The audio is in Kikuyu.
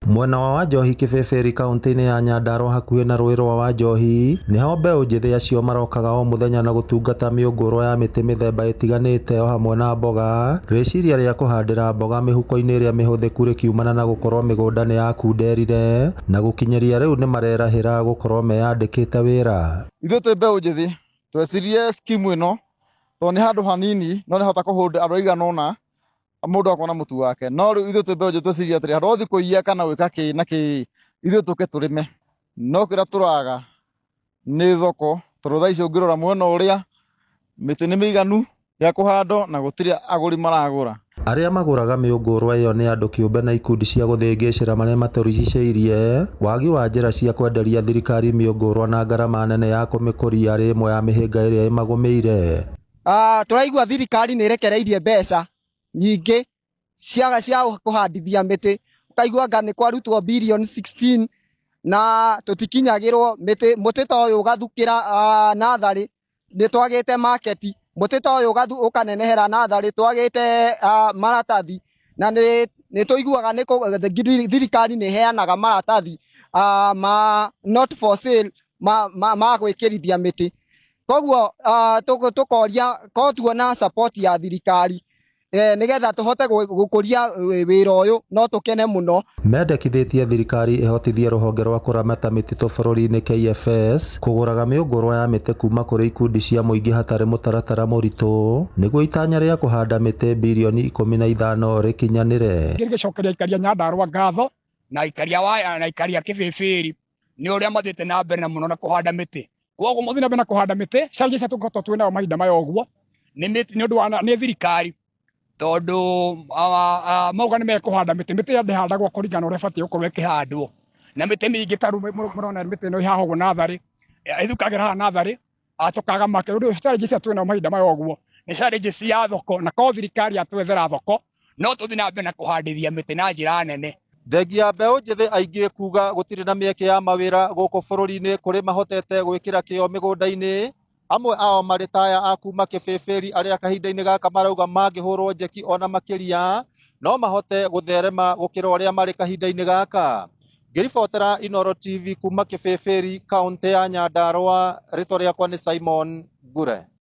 Mwena wa Wanjohi Kĩbĩbĩri kauntĩ-inĩ ya Nyandarua hakuhĩ na rũĩ rwa Wanjohi nĩho mbeũ njĩthĩ acio marokaga o mũthenya na gũtungata mĩũngũrwa ya mĩtĩ mĩthemba ĩtiganĩte o hamwe na mboga. Rĩciria rĩa kũhandĩra mboga mĩhuko-inĩ ĩrĩa mĩhũthĩku rĩkiumana na gũkorwo mĩgũnda nĩ yakunderire na gũkinyĩria rĩu nĩmarerahĩra gũkorwo meyandĩkĩte wĩra. Ithuĩ twĩ mbeũ njĩthĩ twecirie scheme ĩno tondũ nĩ handũ hanini no nĩ hota kũhũnda andũ aigana ũna mũndũ akona mũtu wake. No rĩu ithuĩ twĩ mbeũ njĩthĩ twecirie atĩrĩ, handũ ha gũthiĩ kũiya kana gwĩka kĩ na kĩ, ithuĩ tũke tũrĩme. No kĩrĩa tũraga nĩ thoko, tondũ thaa ici ũngĩrora mwena ũrĩa mĩtĩ nĩ mĩiganu ya kũhandwo na gũtirĩ agũri maragũra. Arĩa magũraga mĩũngũrwa ĩyo nĩ andũ kĩũmbe na ikundi cia gũthĩngĩcĩra marĩa matũrigicĩirie. Wagi wa njĩra cia kwenderia thirikari mĩũngũrwa na ngarama nene ya kũmĩkũria arĩ ĩmwe ya mĩhĩnga ĩrĩa ĩmagũmĩire. Tũraigua thirikari nĩ ĩrekereirie mbeca nyingĩ cia kũhandithia mĩtĩ, ũkaigua anga nĩ kwarutwo billion 16 na tũtikinyagĩrwo mĩtĩ. Mũtĩ ta ũyũ ũgathukĩra natharĩ, nĩ twagĩte market. Mũtĩ ta ũyũ ũkanenehera natharĩ, twagĩte maratathi, na nĩ tũiguaga nĩ thirikari nĩ ĩheanaga maratathi ma not for sale ma gwĩkĩrithia mĩtĩ. Koguo tũkoria ko tuona support ya thirikari nĩgetha tũhote gũkũria wĩra ũyũ, no tũkene mũno. Mendekithĩtie thirikari ĩhotithie rũhonge rwa kũramata mĩtitũ bũrũri-inĩ KFS kũgũraga mĩũngũrwa ya mĩtĩ kuma kũrĩ ikundi cia mũingĩ hatarĩ mũtaratara mũritũ nĩguo itanya rĩa kũhanda mĩtĩ birioni 15 rĩkinyanĩre. Ngĩcokeria aikaria Nyandarua ngatho na aikaria wa na aikaria Kĩbĩbĩri nĩ ũrĩa mathiĩte na mbere na mũno na kũhanda mĩtĩ. Koguo mũthiĩ na mbere na kũhanda mĩtĩ, challenge iria tũngĩkorwo twĩ nayo mahinda maya ũguo nĩ mĩtĩ, nĩ ũndũ wa nĩ thirikari, tondũ mauga nĩ mekũhanda mĩtĩ, mĩtĩ ĩyo ndĩhandagwo kũringana na ũrĩa ĩbatiĩ gũkorwo ĩkĩhandwo, na mĩtĩ mĩingĩ ta rĩu mũrona mĩtĩ ĩno ĩhaha ũguo natharĩ, ĩthukagĩra haha natharĩ, tũkaga market. Ũndũ challenge iria twĩ nayo mahinda maya ũguo nĩ challenge cia thoko, na korwo thirikari yatwethera thoko no tũthiĩ na mbere na kũhandithia mĩtĩ na njĩra nene. Thengia mbeũ njĩthĩ aingĩ kuga gũtirĩ na mĩeke ya mawĩra gũkũ bũrũri-inĩ kũrĩ mahotete gwĩkĩra kĩo mĩgũnda-inĩ, amwe ao marĩ taya a kuma Kĩbĩbĩri arĩa kahinda-inĩ gaka marauga mangĩhũrwo njeki ona makĩria no mahote gũtherema gũkĩra ũrĩa marĩ kahinda-inĩ gaka. Ngĩribotera Inooro TV kuma Kĩbĩbĩri, kaũntĩ ya Nyandarua, rĩtwa rĩakwa nĩ Simon Ngure.